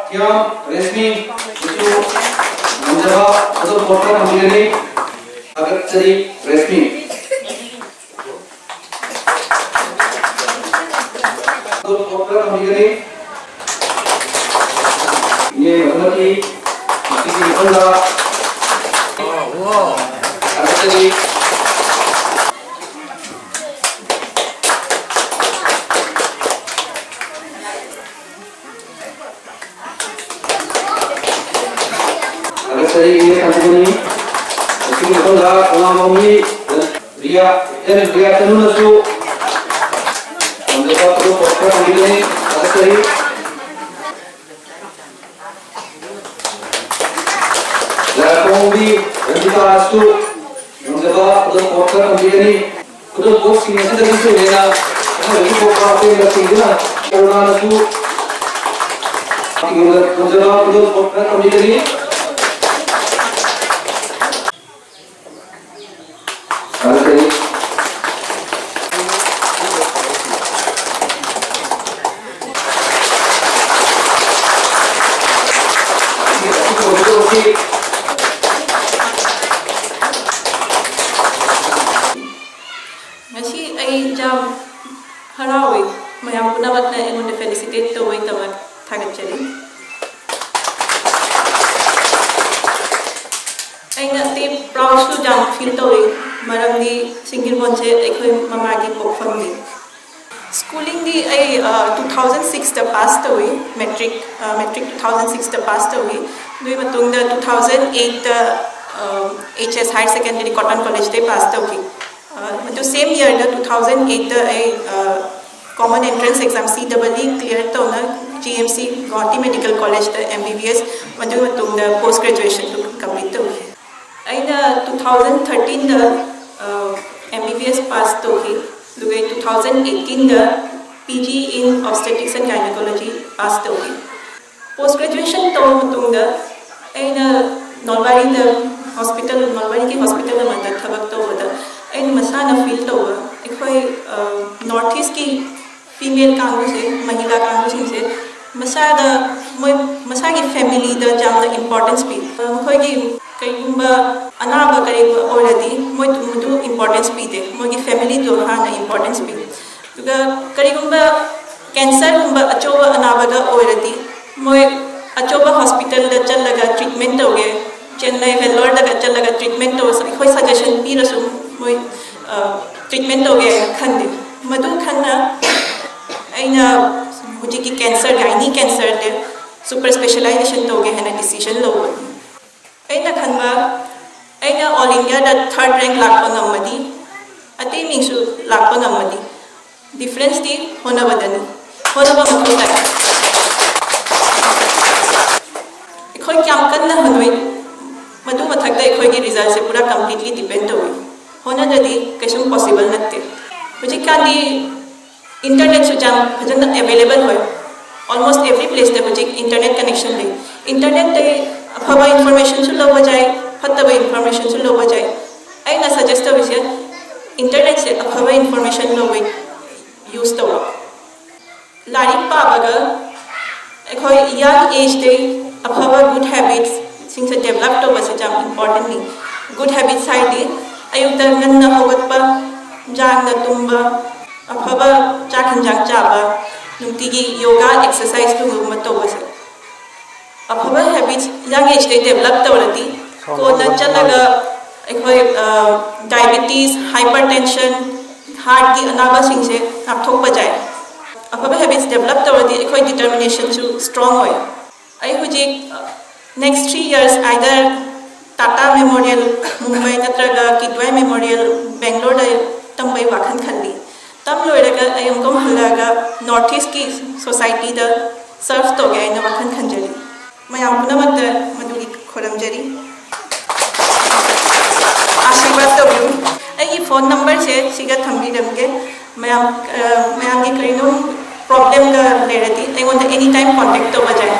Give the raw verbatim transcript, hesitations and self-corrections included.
ꯊꯤꯌꯥꯝ ꯔꯦꯁꯃꯤ, ꯃꯆꯨ ꯉꯝꯖꯕ ꯑꯗꯨ ꯄꯣꯠꯇ ꯊꯝꯕꯤꯒꯅꯤ꯫ ꯊꯥꯒꯠꯆꯔꯤ ꯔꯦꯁꯃꯤ꯫ ꯑꯗꯨ ꯄꯣꯠꯇ ꯊꯝꯕꯤꯒꯅꯤ꯫ ꯏꯅꯦ ꯃꯗꯨꯃꯇꯤ ꯃꯁꯤꯒꯤ ꯃꯐꯝꯗ ꯊꯥꯒꯠꯆꯔꯤ꯫ ꯊꯥꯒꯠꯆꯔꯤ, ꯏꯅꯦ ꯀꯥꯟꯇꯤꯃꯅꯤ꯫ ꯃꯁꯤꯒꯤ ꯃꯐꯝꯗ ꯈꯣꯡꯉꯥꯝꯕꯝꯒꯤ ꯔꯤꯌꯥ, ꯑꯦꯟ ꯔꯤꯌꯥ ꯇꯅꯨꯅꯁꯨ ꯉꯝꯖꯕ ꯈꯨꯗꯣꯜꯄꯣꯠ ꯈꯔ ꯊꯝꯕꯤꯒꯅꯤ꯫ ꯊꯥꯒꯠꯆꯔꯤ꯫ ꯂꯥꯏꯈꯣꯡꯕꯤ ꯔꯟꯖꯤꯇꯥꯁꯨ ꯉꯝꯖꯕ ꯈꯨꯗꯣꯜꯄꯣꯠ ꯈꯔ ꯊꯝꯕꯤꯒꯅꯤ꯫ ꯈꯨꯗꯣꯜꯄꯣꯠꯁꯤꯡ ꯑꯁꯤꯗꯒꯤꯁꯨ ꯍꯦꯟꯅ ꯑꯃꯗꯒꯤ ꯊꯣꯛꯄ ꯑꯄꯦꯟꯕꯁꯤꯡꯗꯨꯅ ꯀꯔꯨꯅꯥꯅꯁꯨ ꯉꯝꯖꯕ ꯈꯨꯗꯣꯜꯄꯣꯠ ꯈꯔ ꯊꯝꯕꯤꯒꯅꯤ꯫ ꯊꯥꯒꯠꯆꯔꯤ꯫ ꯉꯁꯤ ꯑꯩ ꯌꯥꯝ ꯍꯔꯥꯎꯏ, ꯃꯌꯥꯝ ꯄꯨꯝꯅꯃꯛꯅ ꯑꯩꯉꯣꯟꯗ felicitate ꯇꯧꯕꯒꯤꯗꯃꯛ ꯊꯥꯒꯠꯆꯔꯤ꯫ ꯑꯩꯅ ꯑꯇꯩ proudꯁꯨ ꯌꯥꯝ feel ꯇꯧꯏ, ꯃꯔꯝꯗꯤ ꯁꯤꯡꯒꯤꯔꯕꯣꯟꯁꯦ ꯑꯩꯈꯣꯏ ꯃꯃꯥꯒꯤ ꯄꯣꯛꯐꯝꯅꯤ꯫ Schoolingꯗꯤ ꯑꯩ ꯇꯨ ꯊꯥꯎꯖꯟ ꯁꯤꯛꯁꯇ ꯄꯥꯁ ꯇꯧꯏ, ꯃꯦꯇ꯭ꯔꯤꯛ ꯃꯦꯇ꯭ꯔꯤꯛ ꯇꯨ ꯊꯥꯎꯖꯟ ꯁꯤꯛꯁꯇ ꯄꯥꯁ ꯇꯧꯏ꯫ ꯑꯗꯨꯒꯤ ꯃꯇꯨꯡꯗ ꯇꯨ ꯊꯥꯎꯖꯟ ꯑꯩꯠꯇ H S Higher Secondary Cotton Collegeꯇꯩ ꯄꯥꯁ ꯇꯧꯈꯤ꯫ ꯑꯗꯨ same yearꯗ ꯇꯨ ꯊꯥꯎꯖꯟ ꯑꯩꯠꯇ ꯑꯩ common entrance exam C E E clear ꯇꯧꯅ G M C Guwahati Medical Collegeꯇ M B B S, ꯃꯗꯨꯒꯤ ꯃꯇꯨꯡꯗ post graduationꯗꯨ complete ꯇꯧꯈꯤ꯫ ꯑꯩꯅ ꯇꯨ ꯊꯥꯎꯖꯟ ꯊꯥꯔꯇꯤꯟꯗ M B B S pass ꯇꯧꯈꯤ, ꯑꯗꯨꯒ ꯇꯨ ꯊꯥꯎꯖꯟ ꯑꯩꯠꯇꯤꯟꯗ P G in Obstetrics and Gynecology pass ꯇꯧꯈꯤ꯫ Post graduation ꯇꯧꯔꯕ ꯃꯇꯨꯡꯗ ꯑꯩꯅ ꯅꯣꯜꯕꯥꯔꯤꯗ hospital, ꯅꯣꯜꯕꯥꯔꯤꯒꯤ hospital ꯑꯃꯗ ꯊꯕꯛ ꯇꯧꯕꯗ ꯑꯩꯅ ꯃꯁꯥꯅ feel ꯇꯧꯕ, ꯑꯩꯈꯣꯏ ꯀꯤ ꯐꯤꯃꯦꯜ ꯀꯥꯡꯕꯨꯁꯦ, ꯃꯍꯤꯂꯥ ꯀꯥꯡꯕꯨꯁꯤꯡꯁꯦ ꯃꯁꯥꯗ, ꯃꯣꯏ ꯃꯁꯥꯒꯤ ꯐꯦꯃꯤꯂꯤꯗ ꯌꯥꯝꯅ ꯏꯝꯄꯣꯔꯇꯦꯟꯁ ꯄꯤ꯫ ꯃꯈꯣꯏꯒꯤ ꯀꯩꯒꯨꯝꯕ ꯑꯅꯥꯕ ꯀꯔꯤꯒꯨꯝꯕ ꯑꯣꯏꯔꯗꯤ ꯃꯣꯏ ꯃꯗꯨ ꯏꯝꯄꯣꯔꯇꯦꯟꯁ ꯄꯤꯗꯦ, ꯃꯣꯏꯒꯤ ꯐꯦꯃꯤꯂꯤꯗꯨ ꯍꯥꯟꯅ ꯏꯝꯄꯣꯔꯇꯦꯟꯁ ꯄꯤ꯫ ꯑꯗꯨꯒ ꯀꯔꯤꯒꯨꯝꯕ ꯀꯦꯟꯁꯔꯒꯨꯝꯕ ꯑꯆꯧꯕ ꯑꯅꯥꯕꯒ ꯑꯣꯏꯔꯗꯤ ꯃꯣꯏ ꯑꯆꯧꯕ ꯍꯣꯁꯄꯤꯇꯥꯜꯗ ꯆꯠꯂꯒ ꯇ꯭ꯔꯤꯠꯃꯦꯟ ꯇꯧꯒꯦ, ꯆꯦꯟꯅꯥꯏ ꯚꯦꯜꯂꯣꯔꯗꯒ ꯆꯠꯂꯒ ꯇ꯭ꯔꯤꯠꯃꯦꯟ ꯇꯧꯔꯁꯨ ꯑꯩꯈꯣꯏ ꯁꯖꯦꯁꯟ ꯄꯤꯔꯁꯨ ꯃꯣꯏ ꯇ꯭ꯔꯤꯠꯃꯦꯟ ꯇꯧꯒꯦ ꯍꯥꯏꯅ ꯈꯟꯗꯦ꯫ ꯃꯗꯨ ꯈꯟꯅ ꯑꯩꯅ ꯍꯧꯖꯤꯛꯀꯤ ꯀꯦꯟꯁꯔ, ꯒꯥꯏꯅꯤ ꯀꯦꯟꯁꯔꯗ ꯁꯨꯄꯔ ꯁ꯭ꯄꯦꯁꯤꯌꯦꯂꯥꯏꯖꯦꯁꯟ ꯇꯧꯒꯦ ꯍꯥꯏꯅ ꯗꯤꯁꯤꯖꯟ ꯂꯧꯕꯅꯤ꯫ ꯑꯩꯅ ꯈꯟꯕ, ꯑꯩꯅ ꯑꯣꯜ ꯏꯟꯗꯤꯌꯥꯗ ꯊꯥꯔꯠ ꯔꯦꯡꯛ ꯂꯥꯛꯄ ꯉꯝꯃꯗꯤ, ꯑꯇꯩ ꯃꯤꯁꯨ ꯂꯥꯛꯄ ꯉꯝꯃꯗꯤ, ꯗꯤꯐ꯭ꯔꯦꯟꯁꯇꯤ ꯍꯣꯠꯅꯕꯗꯅꯤ꯫ ꯍꯣꯠꯅꯕ ꯃꯊꯧ ꯇꯥꯏ꯫ ꯑꯩꯈꯣꯏ ꯀꯌꯥꯝ ꯀꯟꯅ ꯍꯣꯠꯅꯩ, ꯃꯗꯨ ꯃꯊꯛꯇ ꯑꯩꯈꯣꯏꯒꯤ ꯔꯤꯖꯜꯁꯦ ꯄꯨꯔꯥ ꯀꯝꯄ꯭ꯂꯤꯠꯂꯤ ꯗꯤꯄꯦꯟ ꯇꯧꯏ꯫ ꯍꯣꯠꯅꯗ꯭ꯔꯗꯤ ꯀꯩꯁꯨꯝ ꯄꯣꯁꯤꯕꯜ ꯅꯠꯇꯦ꯫ ꯍꯧꯖꯤꯛꯀꯥꯟꯗꯤ ꯏꯟꯇꯔꯅꯦꯠꯁꯨ ꯌꯥꯝ ꯐꯖꯅ ꯑꯦꯕꯥꯏꯂꯦꯕꯜ ꯑꯣꯏ꯫ ꯑꯣꯜꯃꯣꯁ ꯑꯦꯚ꯭ꯔꯤ ꯄ꯭ꯂꯦꯁꯇ ꯍꯧꯖꯤꯛ ꯏꯟꯇꯔꯅꯦꯠ ꯀꯅꯦꯛꯁꯟ ꯂꯩ꯫ ꯏꯟꯇꯔꯅꯦꯠꯇꯒꯤ ꯑꯐꯕ ꯏꯟꯐꯣꯔꯃꯦꯁꯟꯁꯨ ꯂꯧꯕ ꯌꯥꯏ, ꯐꯠꯇꯕ ꯏꯟꯐꯣꯔꯃꯦꯁꯟꯁꯨ ꯂꯧꯕ ꯌꯥꯏ꯫ ꯑꯩꯅ ꯁꯖꯦꯁ ꯇꯧꯔꯤꯁꯦ, ꯏꯟꯇꯔꯅꯦꯠꯁꯦ ꯑꯐꯕ ꯏꯟꯐꯣꯔꯃꯦꯁꯟ ꯂꯧꯕ ꯌꯨꯁ ꯇꯧꯔꯣ꯫ ꯂꯥꯏꯔꯤꯛ ꯄꯥꯕꯒ ꯑꯩꯈꯣꯏ ꯌꯪ ꯑꯦꯖꯇꯩ ꯑꯐꯕ ꯒꯨꯗ ꯍꯦꯕꯤꯠꯁꯁꯤꯡꯁꯦ ꯗꯦꯕꯂꯞ ꯇꯧꯕꯁꯦ ꯌꯥꯝ ꯏꯝꯄꯣꯔꯇꯦꯟꯅꯤ꯫ ꯒꯨꯗ ꯍꯦꯕꯤꯠꯁ ꯍꯥꯏꯗꯤ ꯑꯌꯨꯛꯇ ꯉꯟꯅ ꯍꯧꯒꯠꯄ, ꯌꯥꯡꯅ ꯇꯨꯝꯕ, ꯑꯐꯕ ꯆꯥꯛ ꯍꯤꯟꯖꯥꯡ ꯆꯥꯕ, ꯅꯨꯡꯇꯤꯒꯤ ꯌꯣꯒꯥ ꯑꯦꯛꯁꯔꯁꯥꯏꯁ ꯇꯧꯕꯒꯨꯝꯕ ꯇꯧꯕꯁꯦ꯫ ꯑꯐꯕ ꯍꯦꯕꯤꯠꯁ ꯌꯪ ꯑꯦꯖꯇꯩ ꯗꯦꯕꯂꯞ ꯇꯧꯔꯗꯤ ꯀꯣꯟꯅ ꯆꯠꯂꯒ ꯑꯩꯈꯣꯏ ꯗꯥꯏꯕꯤꯇꯤꯁ, ꯍꯥꯏꯄꯔ ꯇꯦꯟꯁꯟ, ꯍꯥꯔꯠꯀꯤ ꯑꯅꯥꯕꯁꯤꯡꯁꯦ ꯉꯥꯛꯊꯣꯛꯄ ꯌꯥꯏ꯫ ꯑꯐꯕ ꯍꯦꯕꯤꯠꯁ ꯗꯦꯕꯂꯞ ꯇꯧꯔꯗꯤ ꯑꯩꯈꯣꯏ ꯗꯤꯇꯔꯃꯤꯅꯦꯁꯟꯁꯨ ꯁ꯭ꯇ꯭ꯔꯣꯡ ꯑꯣꯏ꯫ ꯑꯩ ꯍꯧꯖꯤꯛ next three years either Tata memorial Mumbai ꯅꯠꯇ꯭ꯔꯒ ꯀꯤꯗ꯭ꯋꯥꯏ ꯃꯦꯃꯣꯔꯤꯌꯦꯜ ꯕꯦꯡꯒ꯭ꯂꯣꯔꯗ ꯇꯝꯕꯩ ꯋꯥꯈꯜ ꯈꯜꯂꯤ꯫ ꯇꯝ ꯂꯣꯏꯔꯒ ꯑꯩ ꯑꯃꯨꯛꯀ ꯍꯜꯂꯛꯑꯒ ꯅꯣꯔꯠ ꯏꯁꯀꯤ ꯁꯣꯁꯥꯏꯇꯤꯗ ꯁꯔꯚ ꯇꯧꯒꯦ ꯍꯥꯏꯅ ꯋꯥꯈꯜ ꯈꯟꯖꯔꯤ꯫ ꯃꯌꯥꯝ ꯄꯨꯝꯅꯃꯛꯇ ꯃꯗꯨꯒꯤ ꯈꯨꯔꯨꯝꯖꯔꯤ꯫ ꯑꯥꯁꯤꯔꯕꯥꯗ ꯇꯧꯕꯤꯌꯨ꯫ ꯑꯩꯒꯤ ꯐꯣꯟ ꯅꯝꯕꯔꯁꯦ ꯁꯤꯒ ꯊꯝꯕꯤꯔꯝꯒꯦ꯫ ꯃꯌꯥꯝ, ꯑ, ꯃꯌꯥꯝꯒꯤ ꯀꯔꯤꯅꯣ ꯄ꯭ꯔꯣꯕ꯭ꯂꯦꯝꯒ ꯂꯩꯔꯗꯤ ꯑꯩꯉꯣꯟꯗ ꯑꯦꯅꯤ ꯇꯥꯏꯝ ꯀꯣꯟꯇꯦꯛ ꯇꯧꯕ ꯌꯥꯏ꯫